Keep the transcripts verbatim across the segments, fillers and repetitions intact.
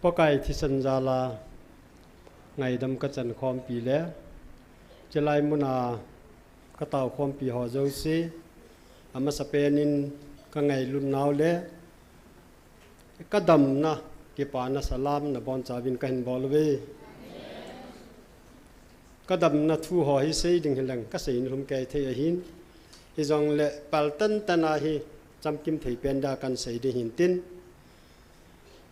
Pakai thisan jal a ngaidam kachan khompi le, chulai muna katao khompi ho jouse, amasapen in kangailutnau le kadamna kipana salam nabonchauvin kahin bol uve. Kadamna thu ho hi sei ding hileng kasei nilhum kei thei ahin, hijongle paltan tana hi chamkim thei pen da kahin sei ding hintin,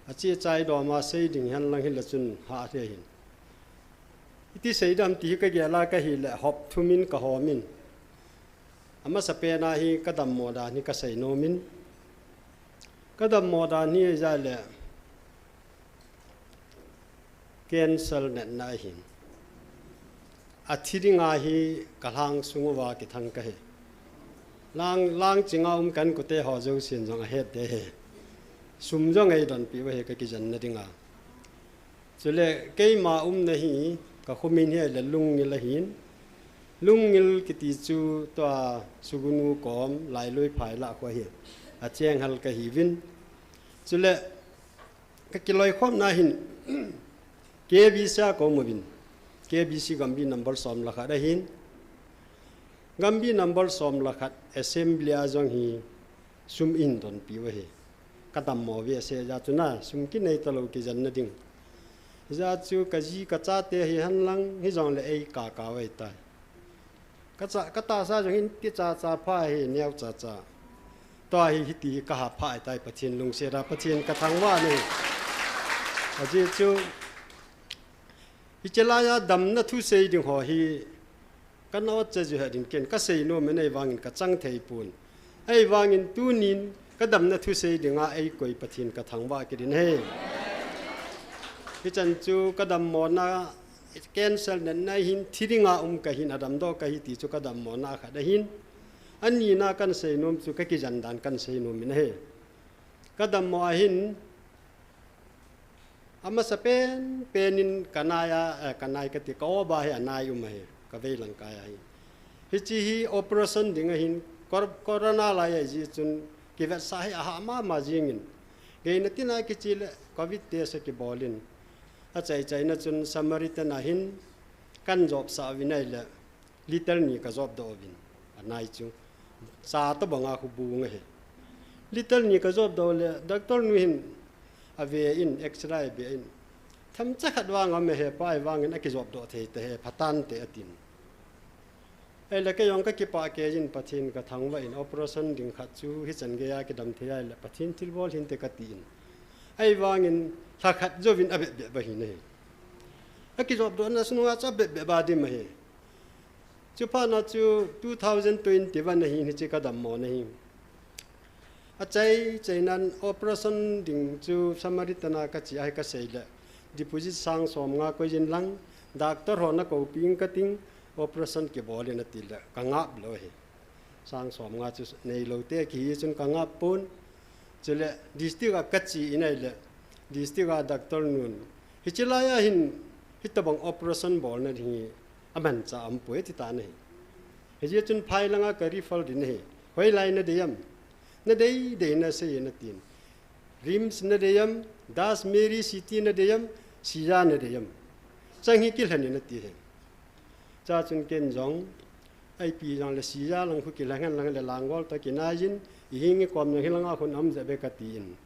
achi chai doma sei ding henlang hile chun hah thei ahin. Iti sei dam ti hi kagel a kahile hop thumin kahomin, amasapen a hi kadammo dan hi kasei nomin, kadammo dan hi ahile cancer natna ahin, athi dinga hi kalhang sung uva kithang kahi. Lang, lang chinga um ka inkote ho jousen jong ahet de hi. Sum jong eidonpi uva hi kakijenna dinga. Chule keima umna hi, kakhomin hi ahile Lungngil ahin. Lungngil kiti chu tua Sugnu kom Lailoi phai lah khu ahi. Acheng hal kahiuvin. Chule kakiloikhomna hin K B C a kaum uvin. K B C Gambi number som le khat ahin. Gambi number som le khat assembly a jong hi sum eidonpi uva hi. Kadammo uve ase, hijeh chun a sum kinei talou kijenna ding. Hijeh chun kaji kachate hi henlang hijongle eikakao ahitai. Kacha, katahsa jong hin ti chacha pha hi, neo chacha. Tua hi hiti hi kaha pha ahitai, Pathen lungset a Pathen kathangvah e. Ajeh chu hiche laiya damna thu sei ding ho hi kana otcha jiu hih ding ken kasei nomin ahivangin kachang thei pon. Ahivangin tunin kadamna thu sei dinga eikoi Pathen kathangvah kit in ahi. Hichan chu kadammona cancer natna hin thi dinga um kahin, adamdoh kahi ti chu kadammona khat ahin. Anina kahin sei nom chu kakijen dan kahin sei nomin ahi. Kadammo ahin, amasapen penin kanai a, eh, kanai kati, ka-oba hi anai um ahi, kaveilang kai ahi. Hiche hi operation ding ahin, cor-, corona lai ahi jeh chun kivetsah hi ahah mama jingin. Geina tina kiche le covid test akibolin, achaichaina chun Samaritan a hin kahin jopsah uvin ahile, litre ni kajopdoh uvin, anai chu. Cha tobanga khu bung ahi. Litre ni kajopdoh le, doctor nu hin ave in, X-ray abe in, themcha khat vang aum e hepa, ahivangin akijopdoh thei tahih, phatante atin. Ahile keijong kakipah keiyin Pathen kathangvah in, operation ding khat chu hichan geiya kidam thei ahile Pathen thilbol hinte katin. Ahivangin lha khat jouvin abep bep ahi nahi. Akijopdohna sunga chu abep bep adim ahi. Chuphatna chu two thousand twenty-one ahin hiche kadammona hi. Achaichan operation ding chu Samaritan a kache ahi kasei le, deposit sang somnga koiyin lang, doctor ho nakoupi inge kating, operation kibol in ati le, kangap lou ahi. Sang somnga chu neilou te kihi chun kangap pon. Chule district a kache in ahile, district a doctor nun, hiche laiya hin hitobang operation bolna ding hi amanchah aumpoi ati tan ahi. Hijeh chun phai langa ka refer ding ahi. Hoilai nadei em? Nadei dei nasei in atin. RIMS nadei em, Das Mary City nadei em, Shija nadei em? Chang hi kilhen in ati ahi. Chua chun ken jong, ipi jongle Shija lang khu kilhen hen lang le Langol toh kinaiyin, ihinge kom jong hilanga khun aum jeh beh katin.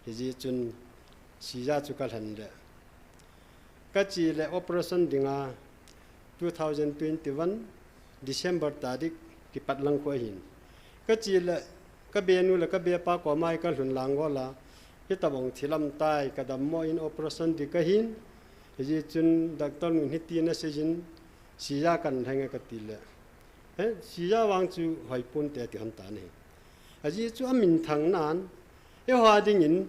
Hijeh chun Shija chu kalhen le, kache le operation dinga two thousand twenty-one December tarik kipat lang khu ahin. Kache le kabenu le kabepa koma hi kalhun Langol a, hitobang thil aum tai, kadammo in operation ding kahin. Hijeh chun doctor nun hiti naseiyin, Shija kahin lheng e kati le, he, Shija vang chu hoiponte ati hon tan ahi. Ajeh chu aminthang nan, eiho dingin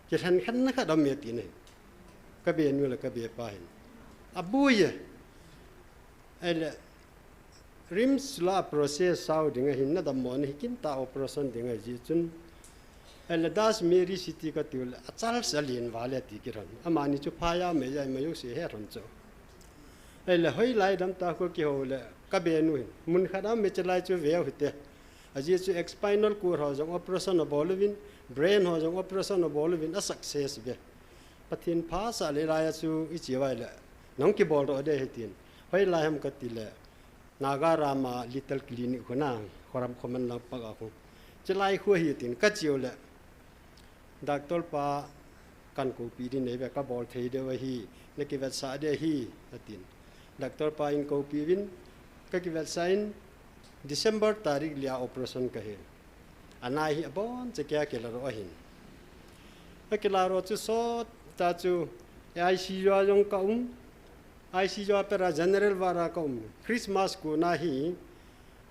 kilhen khenna khat aum e ati nahi. Kabenu le kabepa hin, aboi e. Ahile RIMS la process sao ding ahin, nadammona hi kinta operation ding ahi jeh chun. Ahile Das Mary City katiu le, achal sa lien vale ati kilhon. Amani chu phai a mei a mei jouse he lhon chu. Ahile hoilai dam ta khu kihou le, kabenu hin, mun khat a mei chelai chu veu hite. Ajeh chu spinal cord ho jong operation abol uvin, brain ho jong operation abol uvin, a success ve. Pathen pha sah le lai a chu i chi vai le, nang kibol ro de he tin. Hoilai ham ka ti le, Nagarama Little Clinic khu na, Khoram Khoman lam pak a khu. Chilai khu hi tin ka chiu le, Doctor pa kan ko pi din nei ve ka bol thei de hi, na kivetsah de hi, a tin. Doctor pa in ko pi vin, ka kivetsah in, December tarik lia operation ka he. Anai hi abon che kia kila ro ahin. Ka kila ro chu sot ta chu I C U a jong ka um. I C U a pera general ward a ka um. Christmas ku na hi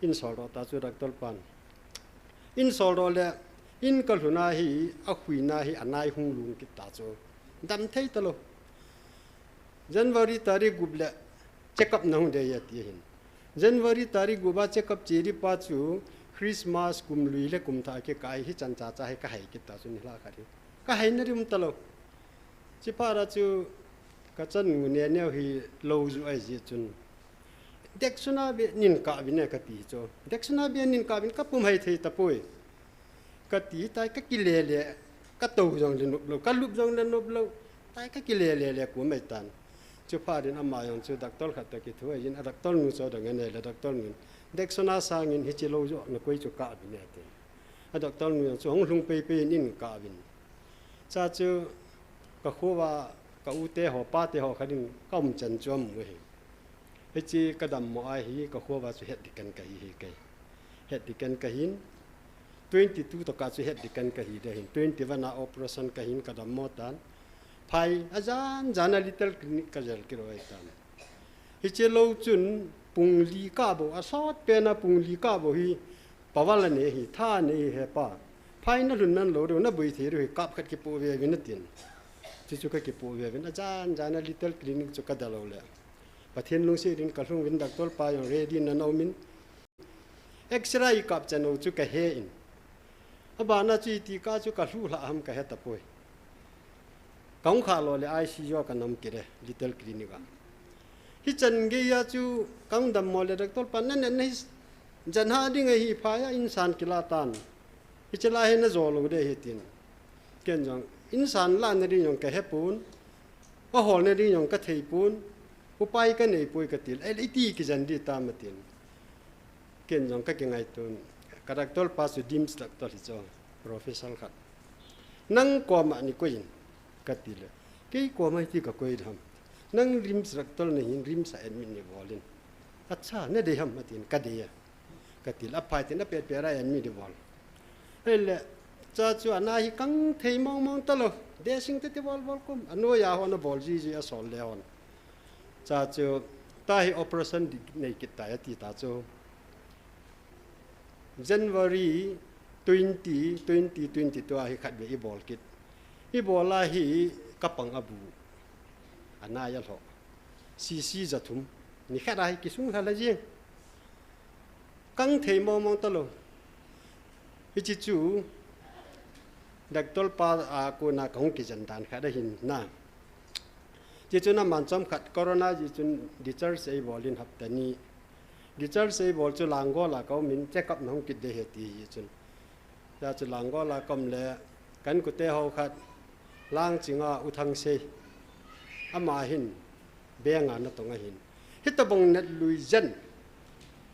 in sol ro ta chu doctor pan. In sol ro le in ka lhuna hi a hui na hi anai hung lung kit ta chu. Dam thei ta lo. January tarik gup le check up na hung de ya ti hin. January tarik gup a check up che di pa chu Christmas kum lui le kum tha ke kai hi chan cha cha he ka hai kit ta chu ni la ka ri. Ka hai na rim ta lo. Chi pa ra chu ka chan ngu ne neu hi lo zu ai ji chun. Dek suna be nin ka vin e ka ti chu. Dek suna be nin ka vin ka pum hai thei ta poi. Ka ti tai ka kile le, ka to jong le nop lo, ka lup jong le nop lo, tai ka kile le le ku mai tan. Chu pha din ama jong chu doctor khat to ki thu ai jin a doctor nu cho dang ne le doctor nu. Dek suna sangin hi chi lo jo na koi chu ka vin e te. A doctor nu jong chu hung lhung pei pei in in ka vin. Cha chu ka khu va ka u te ho pa te ho kha ding ka um chan chu am mu he. Hichi ka dammo a hi ka khu va chu het di kan ka hi he kai. Het di kan ka hin. Twenty two to ka chu het di kan ka hi de hin. Twenty one a operation ka hin ka dammo tan. Phai a jan jan a little clinic ka jel ki roi tan. Hichi lo chun pung li ka bo a sot pe na pung li ka bo hi. Paval a ne hi, tha ne hi he pa. Phai na lhun nan lo deu, na bui thei deu hi, kap khat ki pu ve vin a tin. Chu chu ka ki pu ve vin, a jan, jan a little clinic chu ka da lo le. Pathen lungsi din ka lhung vin doctor pa jong ready na no min. X-ray kap chan o chu ka he in. A ba na chu i ti ka chu ka lhu hla ham ka he ta poi. Ka hung kha lo le I C U a ka nam kire, little clinic a. Hi chan gei a chu ka hung dammo le doctor pan na nen na hi jan ha ding a hi pha ya insan kila tan. Hi chala he na zo lo de he tin. Ken jong insan la na ding jong ka he pun. A hol na ding jong ka thei pun. Upai ka nei poi ka til. El iti ki jan di ta ma tin. Ken jong ka ki ngai tun. Ka doctor pa chu dims doctor hi chu. Professor khat. Nang koma ni koi in. Ka ti le. Kei koma hi ti ka koi ham. Nang RIMS doctor na hin RIMS a admit ni bol in. Acha, na dei ham a tin ka dei a. Ka ti le a phai tin a pet pet a admit ni bol. Hele, cha chu ana hi kang thei mong mong ta lo. De sing te ti bol bol kum. A no ya ho na bol ji ji a sol le hon. Cha chu ta hi operation di nei kit ta ya ti ta chu. January twenty, twenty twenty two a hi khat ve i bol kit. I bol a hi ka pang a bu. A na ya lho. C C za thum. Ni khat a hi ki sung hla la jing. Kang thei mong mong ta lo. Hi chi chu. Doctor pa a ko na ka hung ki jan dan khat a hin na. Chi chu na man chom khat corona ji chun discharge ei bol in hapta ni. Discharge ei bol chu Langol a ka um in check up na hung kit de he ti hi chun. Cha chu Langol a ka um le kan kute ho khat Langching a U Thangsei. Ama hin beng a na tong a hin. Hi ta bong net lui jen.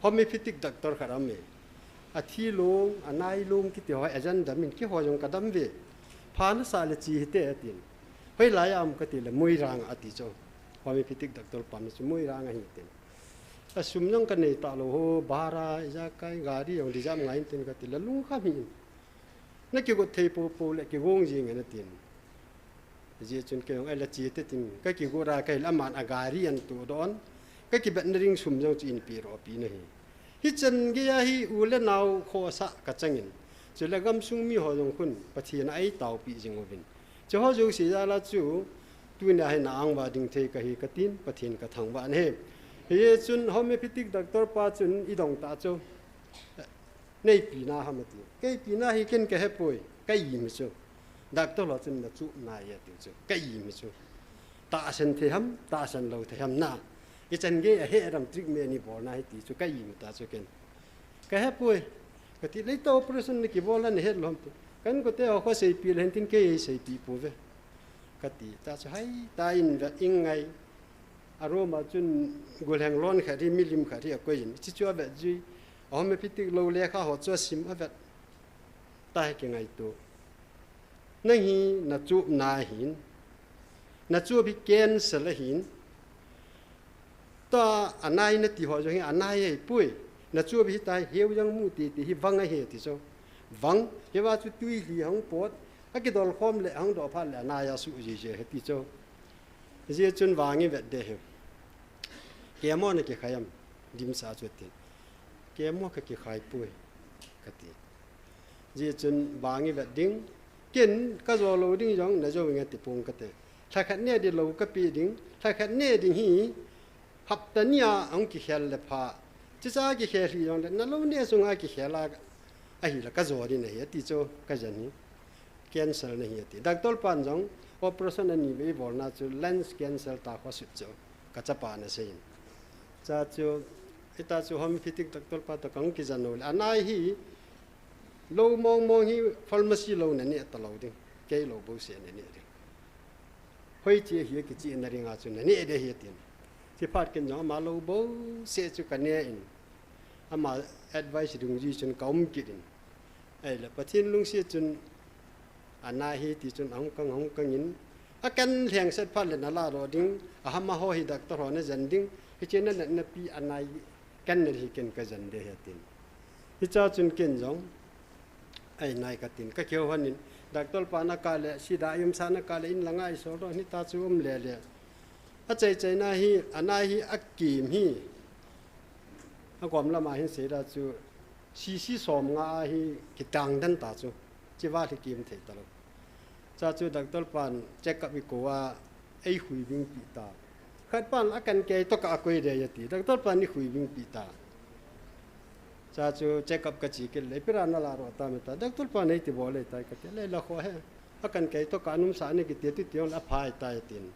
Homeopathic doctor khat am e. A thi long, a nai long kiti ho agenda min ki ho jong ka dam ve. Pha na sa le chi hi te a tin. Hoi lai am ka ti le Moirang a ti chu. Homeopathic doctor pam chu Moirang a hi tin. A sum jong ka nei ta lo ho, bara, i ja kai, gari jong di jam ngai tin ka ti la lung kha mi in. Na ki got thei po po le ki gong jing na tin. Ji chun ke jong ai la chi te tin, ka ki got ra kai la man a gari an tu don. Ka ki bet na ring sum jong chu in pi ro pi na hi. Hi chan ge ya hi u le nau kho sa ka chang in. Chu le gam sung mi ho jong khun, Pathian ai tau pi jing uvin. Chu ho jong si ja la chu, tu na hi na ang ba ding thei ka hi ka tin, Pathian ka thang ba ne. Hi chun homeopathic doctor pa chun i dong ta chu. Nei pi na ham a ti. Kei pi na hi ken ka he poi. Ka i mi chu. Doctor lo chun na chu na ya ti chu. Ka i mi chu. Ta san thei ham, ta san lo thei ham na. I chan ge a he ram trick me ni bol na hi ti chu ka i mi ta chu ken. Ka he poi. Ka ti le ta operation ni ki bol na ni he lo ham ti. Kan ko te ho ko sei pi le hen tin ke sei pi po ve. kati. Tachu hai ta in vet in ngai. A room a chun golhang lon khat hi, milim khat hi akoi in. Hichu avet jui. A homeopathic lou lekha ho chu asim avet. Tahi kingaito. Nang hi nachup nahin. Nachup hi cancer ahin. Tua anai nati ho jong hi anai ahipoi. Nachup hi tahi, heu jong mu titi hi vang ahi ati chu. Vang, hiva chu tui li hung pot. Akidol khom le hung doh phat le anai asu jiji ahi ti chu. Hijeh chun vang ivet ding ahi. Chemo nakikhai am? Dimsa chu ati. Chemo kakikhai poi, kati. Hijeh chun vang ivet ding. Ken kajo lou ding jong najo inge ti pong kate. Lhakhat ne ding lou kape ding. Lhakhat ne ding hi hapta nia hung kikhel le pha. Chuche kikhel hi jongle nalou ne sunga kikhel a ahile kajo ding ahi ati chu kajen hi. Cancer nahi ati. Doctor pan jong operation ani vei bolna chu lung cancer tah khu asut chu kachapa na seiyin. Chuche chu, hita chu homeopathic doctor pa toh kahung kijen u le. Anai hi lou mong mong hi pharmacy lou naneh talou ding. Kei lou bouseh naneh ding. Hoiche hi kichihna dinga chu naneh ding ahi atin. Chuphat ken jong ama lou bouseh chu kaneh in. Ama advice dungjui chun kaum kit in. Ahile Pathen lungset chun anai hi ti chun ahung kang, ahung kang in. Akan lheng set phat le naladoh ding, ahama ho hi doctor ho najen ding, hiche nanatna pi anai kan na hi ken kajen ding ahi atin. Hiche chun ken jong anai katin, kakihou hon in, doctor pa nakah le, sida ium sa nakah le, in langa isol doh, hita chu um le le. Achai chaina hi, anai hi akim hi. Agom lama hin seida chu, C C som nga a hi kitang den ta chu, chiva hi kim thei talou. Chuche chu doctor pan check up ikou a, eihui vingpi ta. Khat pan akan kei toh ka akoi ding ahi ati, doctor pan eihui vingpi ta. Chuche chu check up kache kit le, ipi ra naladoh tam ati, doctor pan eiti bol e tai kati le, la kho he. Akan kei toh ka anum sa ni kiti tu ti jong le aphai tai atin.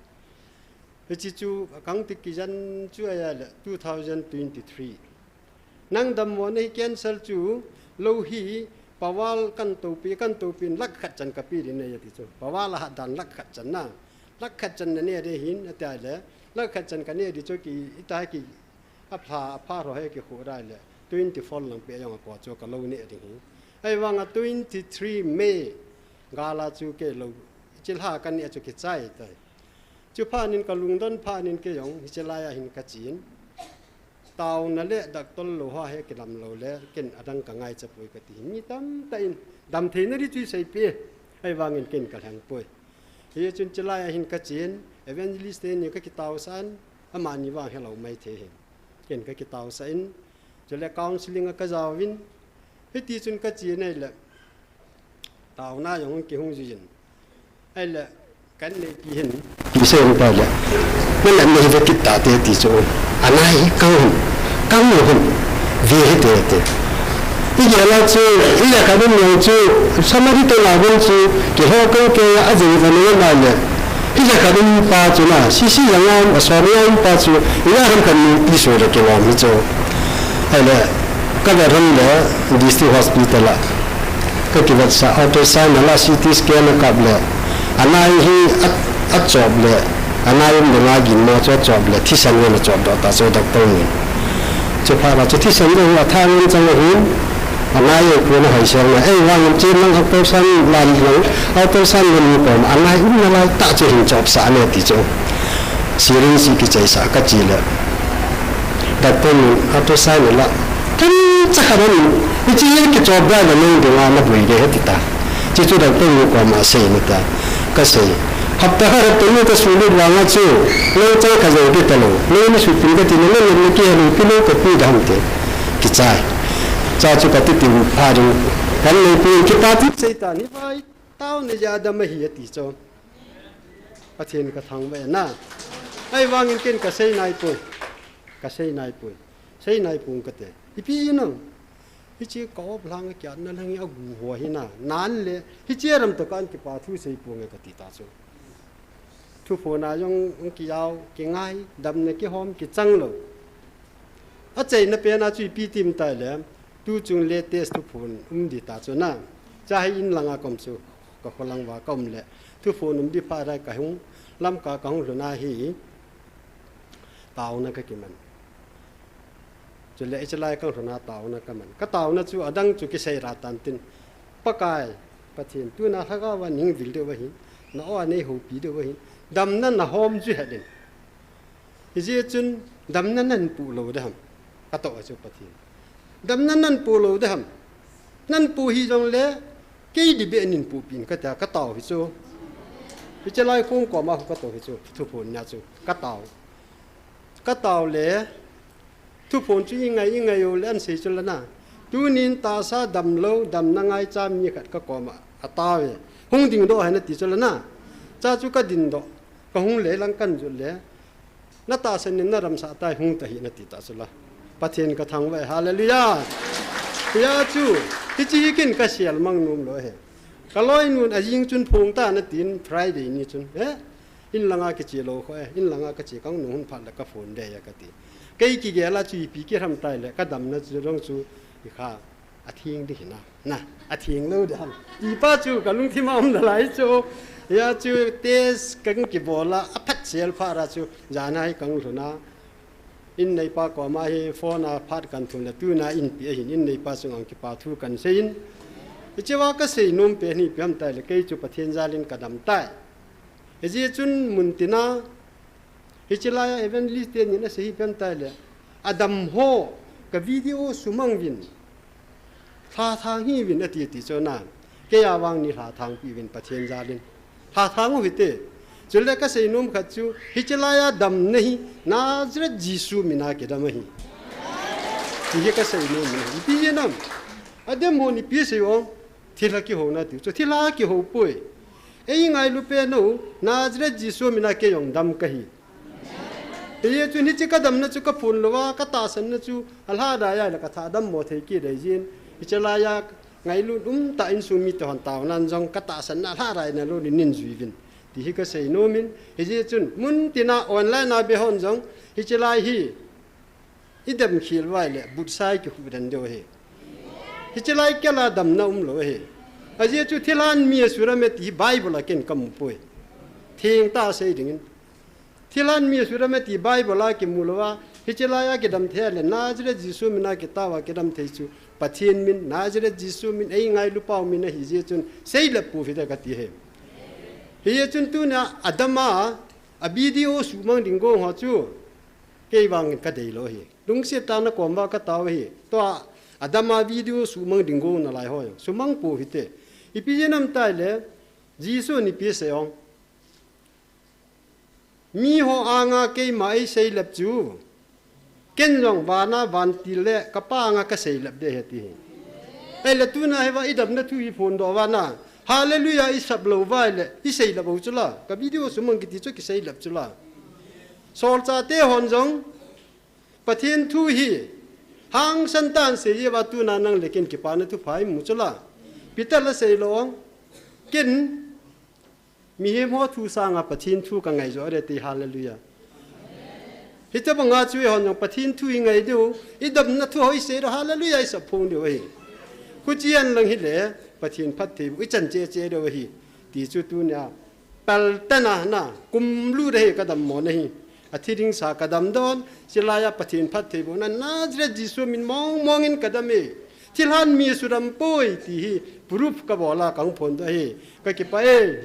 Hiche chu akang ti kijen chu ahile two thousand twenty-three. Nang dammo nahi cancer chu lou hi pawal kan topi, kan topi in lakh khat chan kape ding ahi ati chu. Pawal a hat dan lakh khat chan na. Lakh khat chan naneh ding ahin ati ahile. Lakh khat chan kaneh ding chu ki, hita ki, apha, apha ho hi kikhu dai le. Twenty-four lang pe jong akou chu kalou neh ding ahi. Ahivanga twenty-three May gal a chu kei lou. Chilha kaneh chu kichai tai. Chuphat in kalungdon phat in kei jong, hiche lai a hin kachen. Taona le doctor lou ho hi kilam lou le, ken adang kangaicha poi kati. Mi tamtah in, damtheina ding chu isei peh. Ahivangin ken kalheng poi. Hichun chulai a hin kachen, evangelist teni kakitaosah in, amani vang helou maithei hin. Ken kakitaosah in, chule counseling a kajaovin, hiti chun kachen ahile, taona jong kihung jui in. Ahile, kan neipi hin, ti sei um tai le, nanatna hi ve kit tate ti chu. Anai hi kang hin, kang lou hin, ve hite ti. Igel a chu, ija khat um jong chu, Samaritan a gon chu, kilhou kang kei a, ajing jon um ahile, ija khat um pa chu na, C C jang a um, asom a um pa chu, ija ham khat neipi soi le kilom hi chu. Ahile, kavet hon le, District Hospital a kakivetsah, ultrasound ala, C T scan akap le, anai hi a, achop le, anai um dinga ginmo chu achop le, thisan in achop doh ta chu doctor in. Chuphat a chu thisan jong athang in chang ahin, anai e khu na hoi sel na, ei vang in che nang ultrasound lan lang, ultrasound lan ni kom, anai um nalai tah chu hin chopsah ne ti chu. Syringe kichaisah kache le. Doctor in ultrasound la. Ken cha khat in, hiche kichop dai le nang dinga naboi ding ahi ati ta. Hiche chu doctor in koma asei na ta. Kasei. Hapta khat hapta ni kasulut vanga chu, nang cha kajou kit talou. Nang ni sut pin kati na, nang ni kihelou pi lou kapi dam te. Kichai. Cha chu kati ti pha ding. Kan neipi in kipa ti sei ta ni vai. Taona jeh a dam ahi ati chu. Pathen kathangvah e na. Ahivangin ken kasei naipoi. Kasei naipoi. Sei naipong kate. Ipi inam. Hiche ka op lhang a kiatna lhang hi agu ho hi na. Nan le. Hiche ram toh kan kipa thu sei ponge kati ta chu. Thuphon a jong kijao, kingai, damna kihom, kichang lou. Achaina pen a chu ipi ti um tai le. Tu chung latest thuphon um di ta chu na. Cha hi in langa kom chu. Ka kholang uva ka um le, thuphon um di phat a ka hung, Lamka ka hung lhun a hi, taona ka kiman. Chule, hichelai ka hung lhun a taona ka man. Ka taona chu adang chu kisei ra tan tin. Pakai, Pathen, tuna lhagao a nei vil diu ahin, na o a nei houpi diu ahin, damna na hom ju het in. Hijeh chun, damna nahin pu lou ding ham. Ka tao a chu Pathen. Damna nahin pu lou ding ham. Nahin pu hih jongle, kei di beh nahin pupi in ka tia, ka tao hi chu. Hichelai khong koma ka tao hi chu, thuphon nia chu. Ka tao. Ka tao le, thuphon chu i ngai, i ngai u le ahin sei chu la na. Tunin tahsa damlou, damna ngaicha mi khat ka koma atao e. Hung dingdoh hen ati chu la na. Cha chu ka dindoh. Ka hung le lang kan jut le. Na tahsan in na damsah tai, hung tahih in ati ta chu la. Pathen ka thangvah e, hallelujah. Hia chu, hiche hi ken ka sel mang nom lou ahi. Ka loinun ajing chun phong tan atin Friday ni chun. He? In langa kiche lou kho e, in langa ka che kang nung hun phat le ka phone dei a ka ti. Kei kigel a chu ipi kiham tai le, ka damna chu jong chu, i kha. Atheng ding hi na, na, atheng lou ding ham. Ti pa chu ka lungthim a um nalai chu. Hia chu test ka kibol a, aphat sel phat a chu, jan a hi ka hung lhun a. In neipa koma hi phone a phat ka thum le tuna inpi ahin, in neipa chunga kipa thu ka sei in. Hichea ka sei nom pen hi ipi ham tai le kei chu Pathen jal in ka dam tai. Hijeh chun mun tina, hichelai a evangelist tenin asei hi ipi ham tai le, adam ho, ka video sumang uvin, lhathang hih uvin ati, ati chu na, kei a vang nei lhathang peh uvin Pathen jal in. Lhathang u hite. Chule ka sei nom khat chu, hichelai a damna hi, Nazareth Jesu min a kidam ahi. Ti hi ka sei nom in, ipi jeh ham. Adam hon ipi asei uvem. Thilha kihouna tiu chu, thilha kihou poi. Ei ngailu pen u, Nazareth Jesu min a kei jong dam kahi. Hijeh chun hiche ka damna chu ka phon lou a, ka tahsanna chu alhadai a le ka tha dammo thei kit dei jin. Hichelai a ngailut um tah insung mite hon taonan jong ka tahsanna alhadai na lou nin jui uvin. Ti hi ka sei nom in, hijeh chun mun tina online a be hon jong, hichelai hi. I dam khel uva le, butsai kihu den diu ahi. Hichelai kel a damna um lou ahi. Ajeh chu thilhan mi asura me ti Bible a ken ka mu poi. Theng tah a sei ding in. Thilhan mi asura me ti Bible a kimu lou a, hichelai a kidam thei le, Nazareth Jesu min a kitao a kidam thei chu, Pathen min, Nazareth Jesu min, ei ngailu pau min ahi jeh chun, seilep pou hite ka ti ahi. Hijeh chun tuna, adam a, a video sumang ding gong ho chu, kei vang in ka dei lou ahi. Lungset tah a na kom uva ka tao ahi. Tua, adam a video sumang ding gong nalai ho jong. Sumang pou hite. Ipi jeh ham tai le, Jesun ipi asei em. Miho anga keima ei seilep chu. Ken jong van a vantil le ka Pa anga ka seilep ding ahi ati ahi. Ahile tuna hi va i damna thu i phondoh uva na. Hallelujah i sap lou uva le, i seilep u chu la. Ka video sumang kiti chu kiseilep chu la. Solchah te hon jong, Pathen thu hi, hangsan tah in sei jeh uva tuna nang le ken kipana thupha i mu chu la. Peter in asei lou, ken, mihem ho thu sanga Pathen thu ka ngai jo re ti, hallelujah. Hitobang a chu eihon jong Pathen thu i ngai diu, i damna thu ho i sei diu, hallelujah i sap phong diu ahi. Huchi hen lang hile, Pathen phattheiboh, i chan cheh cheh diu ahi. Ti chu tunia, Paltan a na, kum lut ahi ka dammo na hi. Athi ding sa ka damdoh, chulai a Pathen phattheibohna, Nazareth Jesu min mong mong in ka dam e. Thilhan mi asudam poi ti hi, proof ka bol a ka hung phondoh ahi. Ka kipah e.